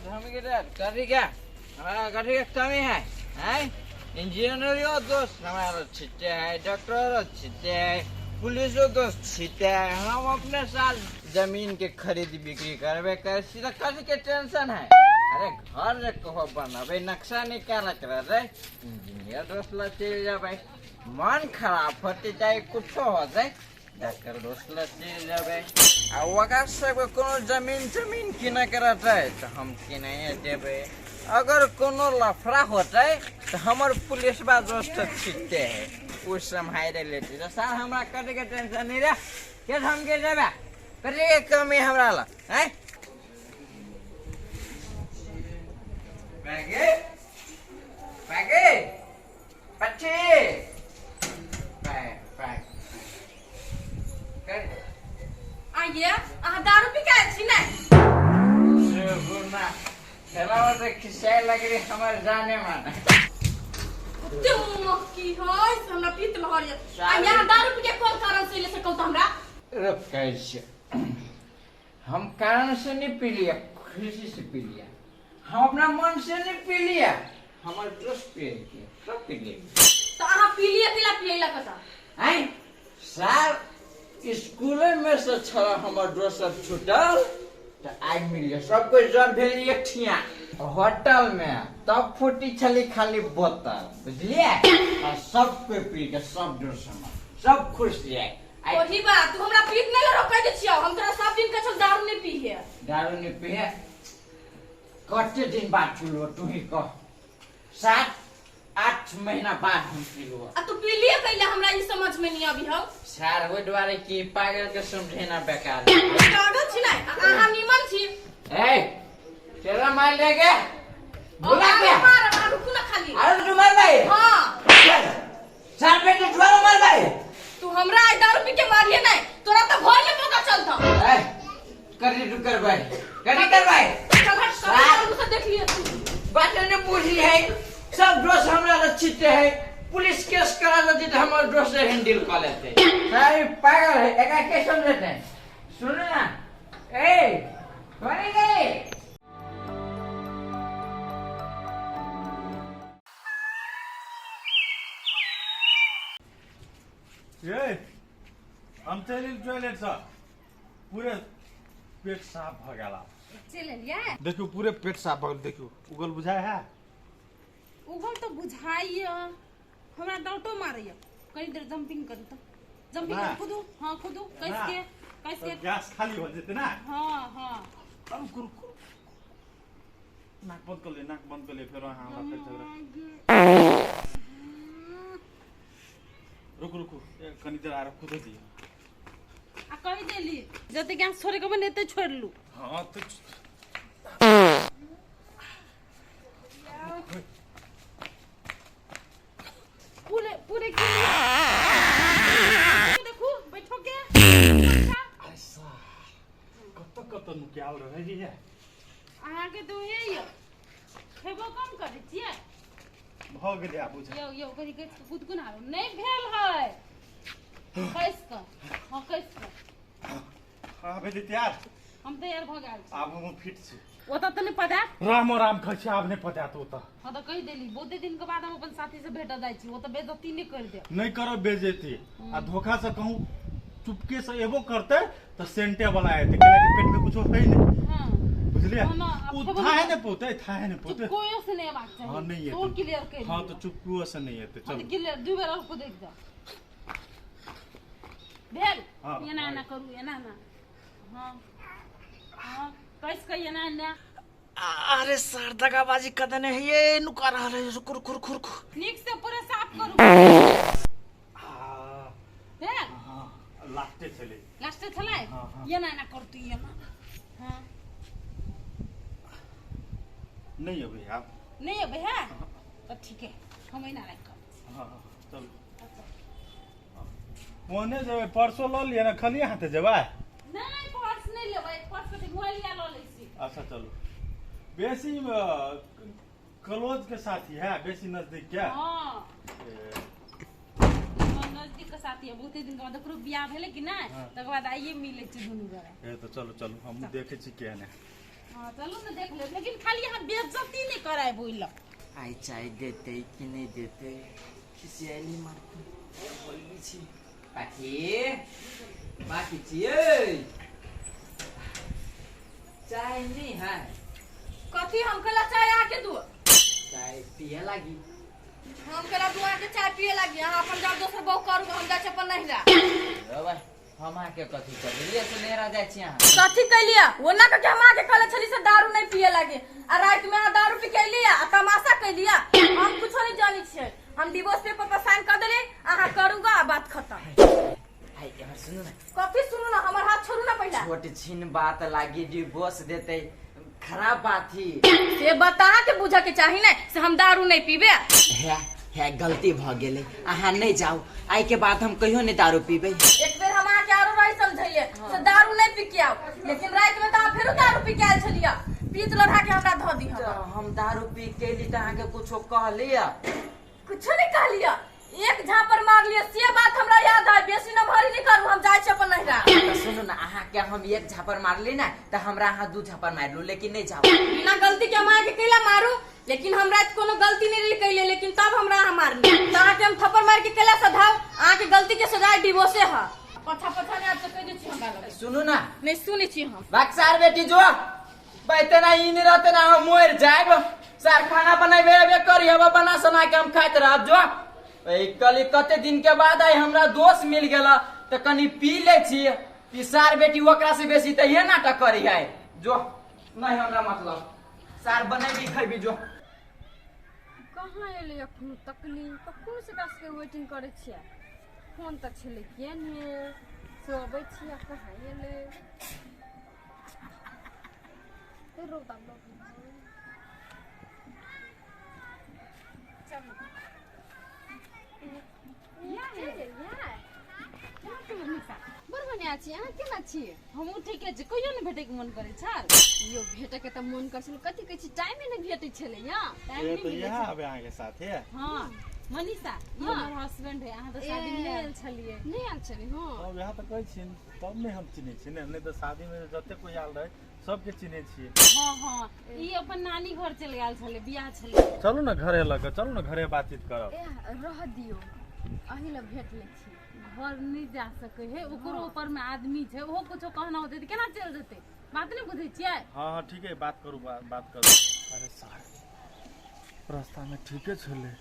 कथी के हमरा कथी के कमी है? हैं, इंजीनियरो दोस्त हमारा छिटे है, डॉक्टरो छिटे है, पुलिसो दोस्त छिटे है। हम अपने साथ जमीन के खरीद बिक्री करबे कर छी तऽ कथी के टेंशन है? अरे घर रे कहो बनाबे, नक्शा निकालक रहते, इंजीनियर दोस्त लग चलि जेबै। मन खराब होते चाहे कुछो होते, डॉक्टर दोस्त लग चलि जेबै। आ ओकरा सबके कोनो जमीन जमीन किनैके रहतै तऽ हम किनाइए देबै। अगर कोनो लफड़ा होतै तऽ हमर पुलिसबा दोस्त छिटते है, ओ सम्हारि लेतै। तऽ सर हमरा कथीके टेंशन नहीं रह के हम के जेबै, कथीके कमी हमरा लग? हैं पैगे पैगे पच्ची पैग पैग कर। आइए, अहाँ दारू पी के आयल छी ने? खेला खिसाए लग रही हमर जाने माने। ओते मुँह की है से हमरा पीत लहर ये। आ यहाँ दारू पी के कोन कारण से ले से कहू तऽ हमरा? रुक कैसे हम कारण से नहीं पी लिया, खुशी से पी लिया। हम अपना मन से नहीं पी लिया, हमारे दोस्त पी के सब पी लिए। तऽ अहाँ पी लिए पिला पियला कता? हैं सर, स्कूल में से छल हमर दोस्त सब छूटल तऽ आइ मिल गया सब कोई। जब भेल एक ठिया होटल में तब फूटी छली खाली बोतल, बुझलिए? और सब कोई पी के सब दोस्त हमर सब खुश जाए। ओही बात तू हमरा पीत नहीं रोकै दे छियौ। हम तोरा सब दिन कहै छौ दारू नहीं पीहे। दारू नहीं पीहे, कते दिन बाद पीलहो तू ही कह? 7-8 महीना बाद हम पीलहो। आ तू पी लिए कैला, हमरा ई समझ में नहीं अभी हौ। सर ओहि दुआरे कि पागल के समझेना बेकार। पागल छी नै, अहाँ नीमन छी। ए तेरा मार लेगे बोला क्या? मार मार, रुकू ना खाली। अरे तू मार भाई। हाँ सर बेटे ज्वाला मार भाई। तू हमरा आइ दारू पी के मारिए नहीं, तोरा तो भर में पता चलता। ए करी तू कर भाई, करी कर भाई। चल हट, कभी दारू से देख लिए तू। बात नहीं पूछी है, सब दोस्त हमरा रक्षित है। पुलिस केस करा देती तो हमारे दोस्त हैंडल कर लेते। सारे पागल है, एका के समझते हैं। सुन ना ए कौन गए? ये हम चलि टॉयलेट से, पूरे पेट साफ भ गेल। चलि एलियै? देखियौ, पूरे पेट साफ भ गेल। देखियौ, उगल बुझाय है? उगल तऽ बुझाइए, हमरा डाँटो मारैए। कनी देर जंपिंग करू तऽ जंपिंग ना। करू, कूदू, हाँ कूदू कस ना। के कस के। गैस खाली हो जेतै ना। हाँ हाँ। रुकू रुकू, नाक बंद कर ले, नाक बंद कर ले। फेर अहाँ हमरा फेर झगड़ा। रुकू रुकू, कनी देर आर कूदऽ दियौ। आ कहि देली जते गैस छोड़े के बने एते छोड़ लू। हाँ तऽ पूरे पूरे के देखू बैठो के अच्छा। अरे साह, कतऽ कतऽ नुकायल रहैए। अहाँके तऽ उहे यऽ, खेबो कम करै छियै। भऽ गेलै आब बुझा। यौ यौ, कथी कहै छै, कुद कोना नहि भेल है, कसि कऽ, हँ कसि कऽ। अहाँ भेली तैयार? हम तैयार भऽ गेल छी। आब हम फिट छी। ओतऽ तऽ नहि पदायत? रामो राम कहै छी, आब नहि पदायत ओतऽ। हँ तऽ कहि देली, बहुते दिन के बाद हम अपन साथी से भेटऽ जाइ छी, ओतऽ बेइज्जती नहि कर देब। नहि करब बेइज्जती। आ धोखा से कहूँ चुपके से एबो करतै तऽ सेंटे वाला एतै, कैलाकि पेट में कुछो है नहीं। हाँ बुझलियै? हाँ, ना, आब ओ खेबो थाहे नहि। नहि पौतै, थाहे नहि पौतै। चुपकोयो से नहि अयबाक चाही। हाँ, नहि तो एतै। क्लियर कर। हाँ तऽ चुपकुओ से नहि एतै। हाँ तऽ चलू। क्लियर दू बेर और कुदैक दऽ भेल। हाँ, एना एना हाँ। करू, एना एना, हाँ हाँ, कस के एना एना। अरे सर, दगाबाजी कऽ देने है ये, नुका रहल है। रुकू रुकू रुकू रुकू। नीक से पूरा साफ करू। आ, भेल? हाँ, लास्टे छलै। लास्टे छलै। हाँ, हाँ। एना एना करू तू, एना, हाँ। नहि अबै आब। नहि अबै है तऽ ठीक है, हम एना राखि कऽ। हाँ हाँ, चलू। कोने जेबै? परसो लऽ लिअ ने, खालिए हाथे जेबै? नहि, पर्स नहि लेबै, पर्स कथी, मोबाइल लऽ लै छी। अच्छा चलू। बेसी क्लोज के साथी है, बेसी नजदीक के? हाँ। ए, हमर नजदीक के साथी है, बहुते दिन के बाद ओकरो बियाह भेलै कि नहि। हाँ। तकर बाद आइए मिलै छै दुनू गोरा। ए तऽ चलू चलू, हम देखै छी केहन है। हाँ चलू ने देख लेब, लेकिन खाली अहाँ बेइज्जती नहि करायब ओहि लग। आइ चाय देतै कि नहि देतै? खिसियाली मारतै, बोलबी छी। बाकी बाकी छियै, चाय नहीं है। कथी हम केला चाय अहाँके दू? चाय पिए लागी। हम केला दू अहाँके चाय पिए लागी? अहाँ अपन जाउ, दोसर बहु करू, हम जाइ छी अपन नहिरा। भाई, हम अहाँके कथी करलियै से नहिरा जाइ छी अहाँ? कथी कैलियै? ओना के हम अहाँके कहले छली से दारू नहीं पिए लागी, आ राति में अहाँ दारू पी के अयलियै आ तमाशा कैलियै। हम कुछो नहीं जानी छियै। हम डिवोर्स पेपर पर साइन कर देलियै, अहाँ करूँगा आ बात खत्म। हाय, एमहर सुनू ने। कथी सुनू ना? हमर हाथ छोड़ू ना पहिला। छोट छिन बात लागी डिवोर्स देतै, खराब बात ही। से बात अहाँके बुझऽ के चाही ने से हम दारू नहीं पीबे। हे हे, गलती भ गेलै, अहाँ नहीं जाउ। आइ के बाद हम कहियो नहीं दारू पीबै। एक बेर हम अहाँके आरो रही समझैलियै से दारू नहीं पी के आउ, लेकिन राति में तऽ अहाँ फेरो दारू पी के आयल छलियै, पीत लोढ़ा के हमरा धऽ दी। तऽ हम दारू पी के एली तऽ अहाँके कुछो कहलियै? कुछो नहीं कहलियै, एक झापर मारलियै, से बात हमरा याद है। बेसी नमहरी नहीं करू, हम जाइ छी अपन नहिरा। तऽ सुनू ने, अहाँके हम एक झापर मारली ने तऽ हमरा अहाँ दू झापर मारलू, लेकिन नहीं जाउ। बिना गलती के हम अहाँके कैला मारू? लेकिन हम राति कोनो गलती नहीं रही कैले, लेकिन तब हमरा अहाँ मारली, तऽ अहाँके हम थप्पड़ मारि के कैला सधाउ? अहाँके गलती के सजा डिवोर्से है। पछा पछा नहि आबि सकै छी हमरा लग। सुनू ना। नहीं सुनै छी हम। बक्सार बेटी जो बैते ना, ई नहीं रहते ना हम मर जाएब। सार खाना बनाबे अबे करी हब, बना सना के हम खाइत रहब। जो ए कली कते दिन के बाद आई हमरा दोस्त मिल गेल तऽ कनी पी ले छी। ई सार बेटी ओकरा से बेसी तऽ ये नाटक करी है। जो नहीं हमरा मतलब, सार बनेबी खैबी जो। कहाँ एलै एखनो तकली? कखनो से एकरा सबके वेटिंग करै छियै। फोन तऽ छलै किए ने से अबै छियै, कहाँ एलै? रौदा लगै। चलू। बड़ बढ़िआँ छी, अहाँ केना छियै? हमहूँ ठीके छी। कहियो नहि भेटैके मन करै छल? यौ, भेटैके तऽ मन करै छलै, कथी कहै छी, टाइमे नहि भेटै छलै या। टाइम ये नहि तो मिलै यहाँ छै। आबे अहाँके साथे। हँ मनीषा, ई हँ। हमर हस्बैंड है। अहाँ तऽ शादीमे नहि आयल छलियै? नहि आयल छलै, हँ। तब यहाँ तऽ कहै छियनि तब नहि हम चिन्है छियै ने, नहि तऽ शादीमे जते कोइ आयल रहै सबके चिन्है छियै। हँ हँ, ई अपन नानी घर चलि गेल छलै, बियाह छलै। चलू ने घरे लऽ कऽ, चलू ने घरे बातचीत करब। ए रह दियौ, अही लग भेट लै छी। घर नहि जा सकै है, ओकरो ऊपर में आदमी छै, ओहो कुछो कहना होतै तऽ केना चलि जेतै? बात नहि बुझै छियै? हँ हँ, ठीक है, बात करू, बात करू। अरे सार, रास्तामे ठीके छलै,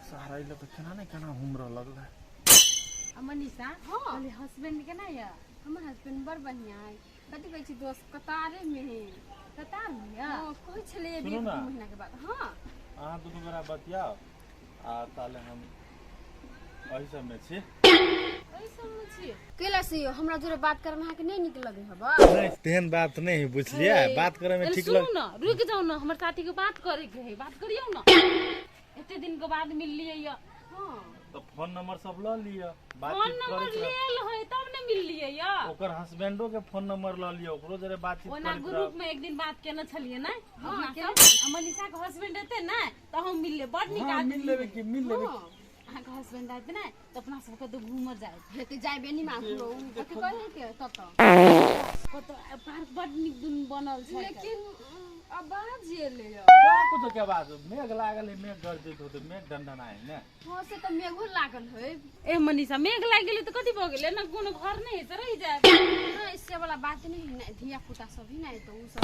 सार अइले तऽ केना ने केना हुमरऽ लगलै। आ मनीषा। हँ। कहली हस्बैंड केना यऽ? हमर हस्बैंड बड़ बढ़िआँ है। कथी कहै छी, दोस्त कतारे मे है। कतार में यऽ? हँ, कहै छलै सुनू एक ना। दू महीना के बाद। हँ। अहाँ दुनू गोरा बतियाउ आ ताले हम एहि सबमे छी। एहि सबमे छियै? कैला से यौ, हमरा जोरे बात करमे अहाँके नहि नीक लगै हबा? नहि, तेहन बात नहि है, बुझलियै? बात करे में ए, ठीक सुनू लग ने, रुकि जाउ ने, हमर साथी के बात करे के है, बात करियौ ने, एते दिन के बाद मिललियै यऽ। हँ। तऽ फोन नंबर सब लऽ लिअ, फोन बातचीत नंबर करैत रहब। लेल है तब ने मिललियै यऽ। ओकर हस्बैंडो के फोन नंबर लऽ लिअ, ओकरो जरे बातचीत ओना करैत ग्रुप रहब। में एक दिन बात केने छलियै ने हँ, अपना केने। सब। आ मनीषा के हस्बैंड एते ने तऽ हम मिलले, बड़ नीक हँ, आदमी। मिल लेबै कि, मिल लेबै। हँ। अहाँके हस्बैंड आयत ने तऽ अपना सबके तऽ घूमऽ जायत। हेतै जाइबे नि माखलो, कथी कहै के तत। कतऽ पार्क बड़ नीक दुनू बनल छै। लेकिन आवाज एलै यऽ। का कुछो के आवाज? मेघ लागल है, मेघ गरजैत होतै, मेघ ढनढनाइ है ने। हँ, से तऽ मेघो लागल है। ए मनीषा, मेघ लागि गेलै तऽ कथी भऽ गेलै ने? कोनो घर नहि है तऽ रहि जायब। नहि, से वाला बात नहीं है ने, धिया पुता सब ही नहीं तो उ सब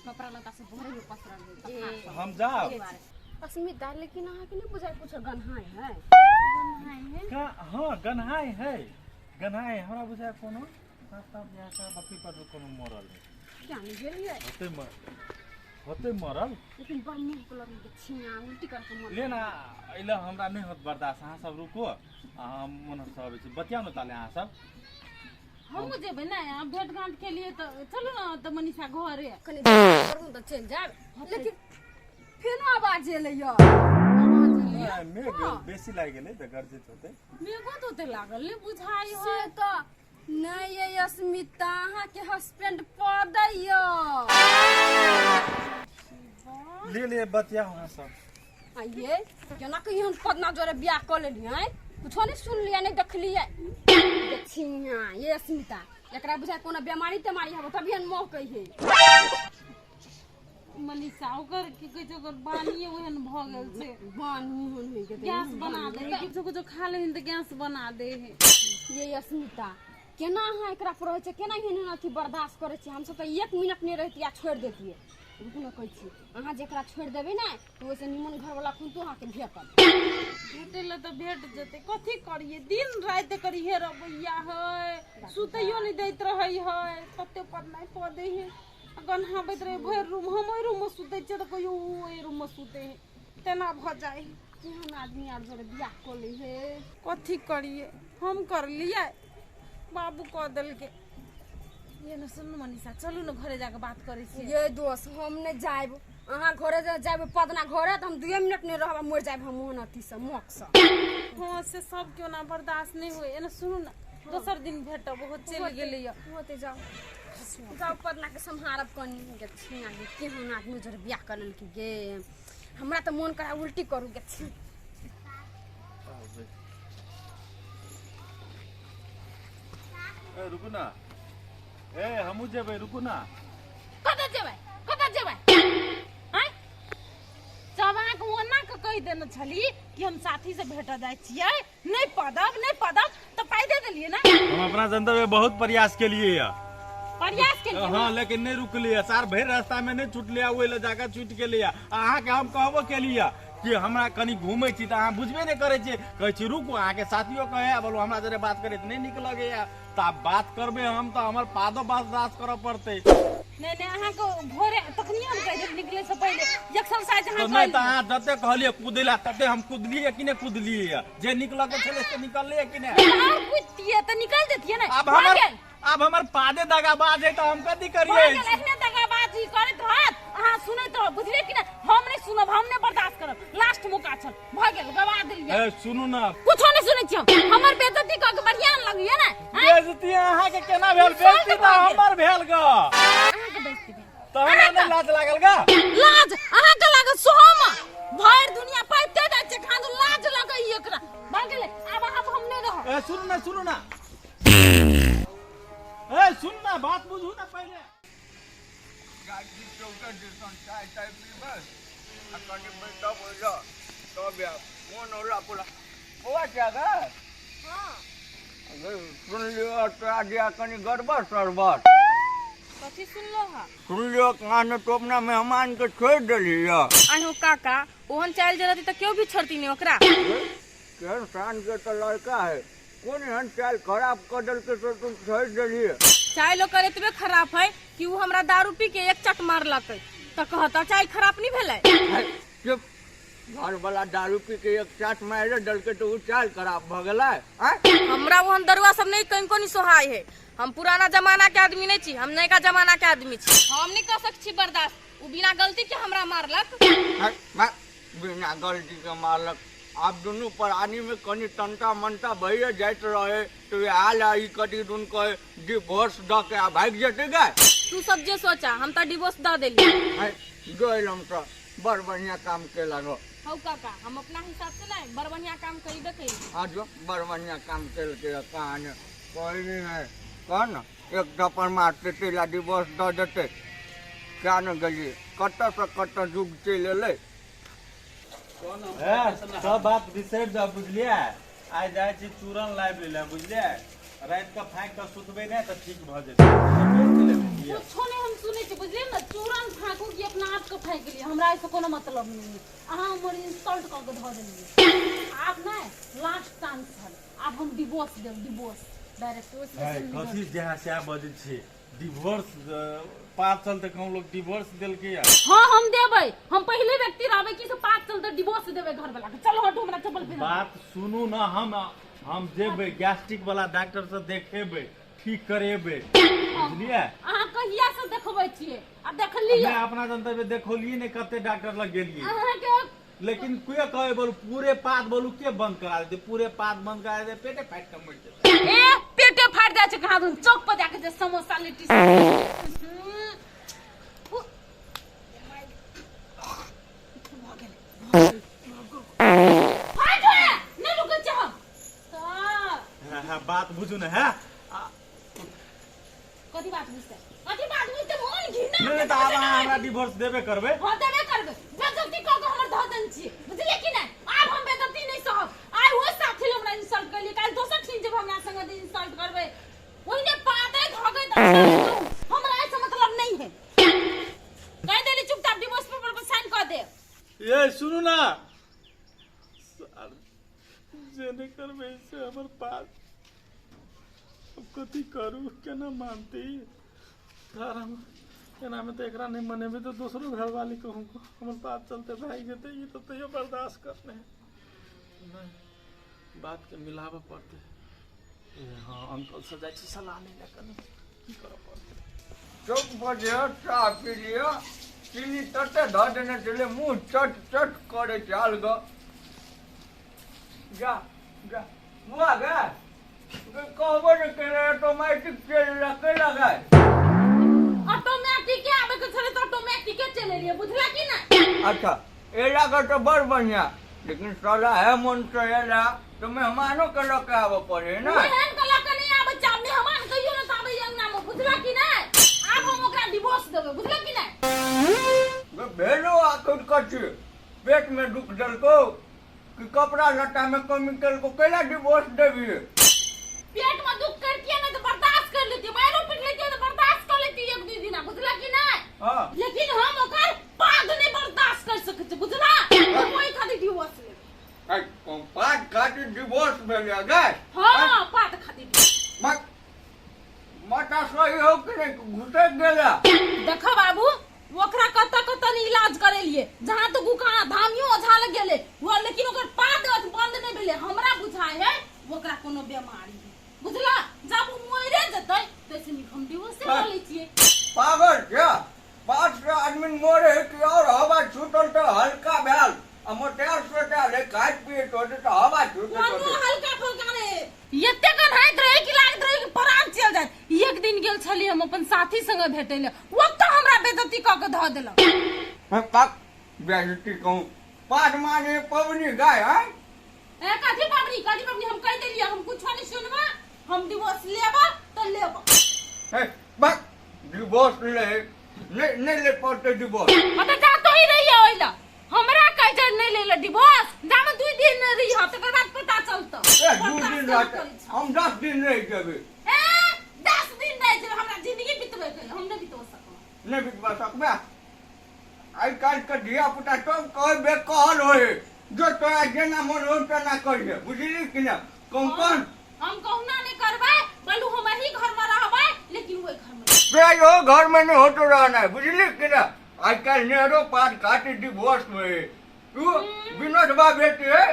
कपड़ा लत्ता सब भरे में पसरल है कपड़ा सब। हम जाब। अस्मिता, लेकिन अहाँके नहि बुझाय कुछो गन्हाय है? का? हँ, गन्हाइ है, गन्हाइ है। हमरा बुझाय कोनो साँप ताँप या का बकरी पर कोनो मरल है। क्या नहीं गेलियै? होतै होतै मरल। लेकिन बड़ मुँह के लगै छिया, उल्टी करके मन। ले ना, अइला हमरा नहि होत बर्दाश्त। अहाँ सब रुको आ हम ओनहर से अबै छी। बतियाउ ने ताले अहाँ सब। हमहूँ जेबै ने, अहाँ भेट घाट केलियै तऽ चलू ने तऽ मनीषा घरे। कनि करू तऽ चलि जायब, लेकिन फेनो आवाज एलै यऽ, आवाज एलै। नहि, मेघ बेसी लागि गेलै तऽ गरजैत होतै। मेघो तऽ ओते लागल नहि बुझाइ से है। तऽ नहि ये अस्मिता, अहाँके हस्बैंड पदै यऽ। ले ले, बतियाउ अहाँ सब। आ ये केना कि हम पदना जोरे बियाह कऽ लेलियै, कुछो नहि सुनलियै, नहि देखलियै। देखिया ये अस्मिता, एकरा बुझाय कोनो बेमारी तेमारी हबो तभी हम मोह कही। ओकर की कहै छै ओकर बानिए ओहन भऽ गेल छै। बानी ओहन होइ के गैस बना दे है, किछो किछो खा लेहिन तऽ गैस बना दे है। ये अस्मिता केना अहाँ एकरा पर रहै छै, केना एहन एहन अथी बर्दाश्त करै छी? हमसब तऽ 1 मिनट नहि रहितियै आ छोड़ि देतियै। रुकू ने कहै छी, अहाँ जेकरा छोड़ि देबै ने तऽ ओहिसँ निमन घरवला खुनतो अहाँके भेटत। भेटै लए तऽ भेट जेतै, कथी करियै? दिन राति एकर इहे रवैया है, सुतैयो नहि दैत रहै है, तते पढ़नाइ कऽ दै है, गन्हाबैत रहै भरि रूम। हम ओहि रूममे सुतै छियै तऽ कहियो ओ ओहि रूममे सुतै है, तेना भऽ जाइ है। केहन आदमी आर जोरे बियाह कऽ लै है। कथी करियै, हम करलियै, बाबू कऽ देलकै। ये ने सुनू मनीषा, चलू ने घरे जाके बात करै छियै। ये दोस्त हम नहि जायब, अहाँ घरे जायब पदना घरे तऽ हम 2 मिनट नहि रहब, मरि जायब हम ओहन अथीसँ मौकसँ। हँ से सब केओ ना बर्दाश्त नहि होइ। एना सुनू ने, दोसर दिन भेटब, ओहो चलि गेलैया। होते जाउ जाउ, पदना के सम्हारब कनि। गे छिया गे, केहन आदमी जोरे बियाह कर लेलकै गे, हमरा तऽ मोन करा उल्टी करू गे। छी ए रुकू ना, ए हमहूँ जेबै, रुकू ना। कतऽ जेबै, कतऽ जेबै? आँय जब अहाँके ओना के कहि देने छली कि हम साथी से भेटऽ जाइ छियै, नहि पदब नहि पदब तऽ पाइ दे देलियै ने। हम अपना जनता में बहुत प्रयास केलिए या। प्रयास केलिए? हाँ, लेकिन नहीं रुकलिए सार, भरि रास्ता में नहीं छुटलिए, ओहि लए जाके छुटि गेलिए। अहाँके हम कहबो केलिए कि हमरा कनि घूमै छी तऽ अहाँ बुझबे नहि करै छियै, कहै छी रुकू, अहाँके साथियो कहै बोलू हमरा जरे बात करैत नहि नीक लगैया, तऽ आब बात करबै हम तऽ हमर पादो बर्दाश्त करऽ पड़तै। नहि नहि, अहाँके भोरे तखनिये हम कहि देब, निकले से पहिले एक्सरसाइज अहाँ तऽ नहि तऽ कऽ लिअ। अहाँ जते कहलियै कुदै लए तते हम कुदलियै कि नहि कुदलियै? जे निकलऽ के छलै से निकललै कि नहि? आओर कुदतियै तऽ निकल जतियै ने। आब भऽ हमर गेल। आब हमर पादे दगाबाज है तऽ हम कथी भऽ करियै? गेल, एहने दगाबाजी करैत रहत, अहाँ सुनैत रहब, बुझलियै कि नहि? हम नहि सुनब, हम नहि बर्दाश्त करब। लास्ट मौका छल, भऽ गेल, गवा देलियै। ए सुनू ना, कुछो नहि सुनै छी हम। हमर बेइज्जती कऽ के बढ़िआँ लगैया ने? आँय? बेइज्जती अहाँके केना भेल? Insult बेइज्जती तऽ भऽ गेल। हमर भेल ग। अहाँके बेइज्जती भेल तऽ हमरा नहि लाज लागल ग? लाज अहाँके लागल सोहम, भरि दुनिया पाइते जाइ छै खान, लाज लगैया एकरा। भऽ गेलै, आब अहाँ हम नहि रहब। ए सुनू ना, सुनू ना, ए सुन ना, बात बुझू ना पहिले। चौका दिसन चाय ताय पीबै आ कनि बैठब ओइजा तब आयब। मोन होला पुरा बौआ क्या गे? सुनलियो तोरा दिया कनि गड़बड़ सड़बड़। कथी सुनलो हा? सुनलियो कहाँ तो अपना मेहमान के छोड़ि देली। अहो काका, ओहन चालि जे रहती तऽ केओ भी छोड़ती नहीं ओकरा। केहन शान के तऽ लड़का है, कोन एहन चालि खराब कऽ देलकै से तुम छोड़ि देलियै? चालि ओकर एतबे खराब है कि उ हमरा दारू पी के एक चट मारलकै तऽ कहता चालि खराब नहीं भेलै? चुप, घर वाला दारू पी के एक चाट मारि देलकै तऽ उ चालि खराब भऽ गेलै? आँय हमरा ओहन दरुआ सब नहीं कनिको नहीं सोहाय है। हम पुराना जमाना के आदमी नहीं छी, हम नयका जमाना के आदमी छी। हम नहीं कर सक छी बर्दाश्त, उ बिना गलती के हमरा मारलक। बिना गलती के मारलक? आब दुनू प्राणी में कनि तनता मनता भइए जाइत रहे तऽ आयल आ ई कथी दुन कहे डिवोर्स दऽ के आ भागि जेतै गे। तू सब जे सोचा, हम तऽ डिवोर्स दऽ देली। गइल हम तऽ बड़ बढ़िया काम केलक। हौ काका, हम अपना हिसाब से नहीं बड़ बढ़िया काम करीबे करी। हाँ जो बड़ बढ़िया काम केलकै। कहानी कोई नहीं है, कह न एक थप्पड़ मारते तेला डिवोर्स दऽ देतै। क्या न गेलियै, कतऽ से कतऽ युग चलि एलै। सब बात बिसरि जाउ, बुझलियै? आइ जाइ छी चूरन लाबि लै, बुझलियै? राति कऽ फाँकि कऽ सुतबै नहि तऽ ठीक भऽ जेतै। कुछो नहीं हम सुनै छी, बुझलियै ने? चूरन फाँकू कि अपना आप के फाँकि लिअ, हमरा एहिसँ कोनो मतलब नहीं है। अहाँ हमर इंसल्ट कऽ के धऽ देलियै। आब नहि, लास्ट चांस छल, आब हम डिवोर्स देब, डिवोर्स डायरेक्ट। ओहिसँ कथी जहाँ सएह बजै छी? डिवोर्स पाँच साल तक हम लोग डिवोर्स देलकै। हाँ हम देबै, हम पहिले व्यक्ति रहबै कि से 5 साल तक डिवोर्स देबै घर वाला के। चलो हटू, हमरा चप्पल पहिरा। बात सुनू ना, हम जेबै गैस्ट्रिक वाला डॉक्टर से देखेबै, ठीक करेबै, बुझलियै? अहाँ कहिया से देखबै छियै आ देखलियै? मैं अपना जनता में देखौलियै ने, कते डॉक्टर लग गेलियै अहाँके, लेकिन के कहे बोलू पूरे पात बोलू के बंद करा देते, पूरे पात बंद करा देते, पेटे फाटि के मरि जेतै। ए पेटे फाटि जाइ छै कहाँ दुन, चौक पर जाके जे समोसा लिट्टी फाटि होए, नहि रुकै छै हम तऽ। हाँ, हाँ, बात बुझू ने है। कथी बात बुझतै, कथी बात बुझतै? मोन घिना नहि तऽ आब अहाँ हमरा डिवोर्स देबे करबै। हाँ देबे करबै। ये सुनू ना सर जे नहि करबै से हमर पास अब कथी करू केना मानती सर हम एनामे तऽ एकरा नहि मनेबै तऽ दोसरो घरवाली कहूँ हमर बात चलते भागि जेतै ई तऽ तैयो बर्दाश्त करने नहि बातके मिलाबऽ पड़तै। हँ अंकल से जाइ छी सलाह लै लए कनि की करऽ पड़तै। चौक पर जे चाह पी लिअ चीनी तते धऽ देने छलै मुँह चट चट करै छै अलग। जा जा बुआ गे कहबो नहि केले ऑटोमेटिक चलि एला केला गाय। ऑटोमेटिक आबे के छलै तऽ ऑटोमेटिके चलि एलियै बुझला कि नहि। अच्छा एला के तऽ बड़ बढ़िया लेकिन साला है मन से एला तऽ मेहमानो के लऽ के आबऽ पड़े ना। मेहमान के लऽ के नहि आबै छै आब मेहमान कहियो नहि आबै अंगना मे बुझला कि नहि। आब हम ओकरा डिवोर्स देबै बुझला कि नहि। भेलो आखिर कथी पेट में दुख देलको कि कपड़ा लत्ता में कमी केलको कैला डिवोर्स देबी। पेट में दुख करतियै ने तऽ बर्दाश्त कर लेतियै मारो पीट लेतियै तऽ बर्दाश्त कर लेतियै एक दू दिना बुझला कि नहि। हाँ। लेकिन हम ओकर पाग नहि बर्दाश्त कर सकै छी बुझला हम ओहि खातिर डिवोर्स लेबै। पाग खातिर डिवोर्स भेलै गै। हाँ पाग खातिर। माता सही हो कि नहीं घुसक गेला। देखो बाबू ओकरा कतऽ कतऽ नहि इलाज करेलिए जहाँ तो गुका धामियो ओझा लग गेले वो लेकिन ओकर पाद बंद नहीं भेले हमरा बुझाय है ओकरा कोनो बीमारी है बुझला। जब ओ मरे जतै तैसे नीक हम डिवोर्स लऽ लै छियै। पागल क्या पाँच सौ आदमी मरे है कि और हवा छूटल तो हल्का भेल आ मोटायल सोटायल है खाइत पियैत होतै तऽ हवा छूटल कोनो हल्का फुल्का नहीं एते गन्हाइत रहे कि लागत रहे कि प्राण चल जात। एक दिन गेल छली हम अपन साथी संगे भेटै ले ओतऽ हमरा बेइज्जती कऽ के धऽ देलक। पक बेइज्जती कहूँ पाठ माने पबनी गाय है। ए कथी पबनी कथी पबनी हम कहि देलियै हम कुछो नहीं सुनबा हम डिवोर्स लेबा तऽ लेबा। हे बक डिवोर्स ले नहीं नहीं ले पड़ते डिवोर्स। हाँ तो जा तो ही रही है ओइला हमरा कह जे नहीं ले ले डिवोर्स जामे 2 दिन नहीं रही है तकर बाद पता चलतो। ए 2 दिन रहते हम 10 दिन रह जेबे। ए 10 दिन रह जेबे हमरा जिंदगी बितबे के हम नहीं बितवा सकब। नहीं बितवा सकबे। आइ काल्हि के धिया पुता सब कहबे कहल होए जो तोरा जेना मन हो तेना करिहे बुझली कि ना। कौन कौन हम कहुना नहीं करबै बलू हम एही घर में रहबै लेकिन ओहि घर में तोरा यो घर में नहीं होतो रहना है बुझली कि ना। आइ काल्हि नेहरो पात काटी डिवोर्स में तू विनोदबा बेटी है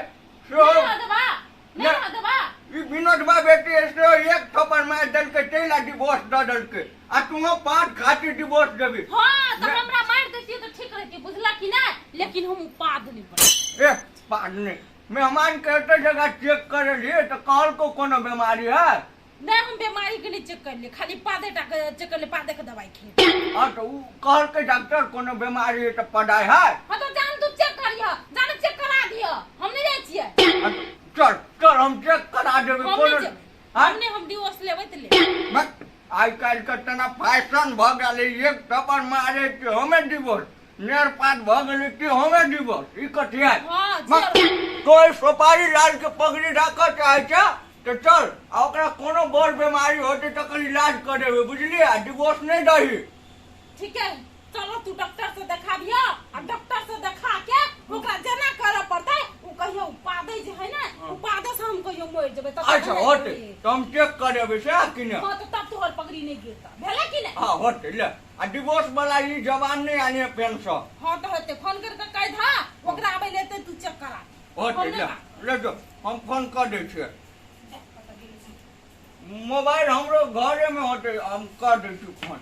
सो नहीं हदबा ई विनोदबा बेटी है सो एक थप्पड़ मार देलकै तैला डिवोर्स दऽ देलकै आ तू पात काटी डिवोर्स देबी। हाँ तो हमरा मार देती तो ठीक रहती बुझला कि ना लेकिन हम पाद नहीं पड़े। ए पाद नहीं मेहमान के एते जगह चेक करे लिए तो कहल को कोनो बीमारी है। नहीं हम बीमारी के नहीं चेक कर लिए खाली पादे टा के चेक कर लिए पादे के दवाई खेले। हाँ तो उ कहल के डॉक्टर कोनो बीमारी है तो पढ़ाई है। हाँ तो जान तू चेक करियो जान चेक करा दियो हम नहीं जाय छियै। चल चल हम चेक करा देबै कोनो। हमने हम डिवोर्स लेबै त ले। आइ काल्हि के तना फैशन भ गेलै एक थप्पड़ मारे कि हमे डिवोर्स नेर पात भ गेलै कि हमे डिवोर्स ई कथी है। तोय सोपारी लाल के पगड़ी राखऽ चाहै छै तऽ चल आ ओकरा कोनो बड़ बीमारी होतै तकर इलाज करेबै बुझलियै आ डिवोर्स नहि दही। ठीक है चलो तू डॉक्टर से देखा दियो आ डॉक्टर से देखा के ओकरा जेना करऽ पड़तै उ कहियो उपादे जे है ना उपादे से हम कहियो मरि जेबै तब। अच्छा होतै तऽ हम चेक करेबै सएह कि ने। हाँ तो तब तोहर पगड़ी नहीं गिरता भेलै कि ने। हाँ होतै ले आ डिवोर्स वाला ई जवान नहीं आने पेंशन। हाँ तो होतै फोन करके कहि धा ओकरा आबै लेते तू चेक करा। होतै ले ले जो हम फोन कर दै छियै मोबाइल हमरो घरे में होतै हम कर दै छी फोन।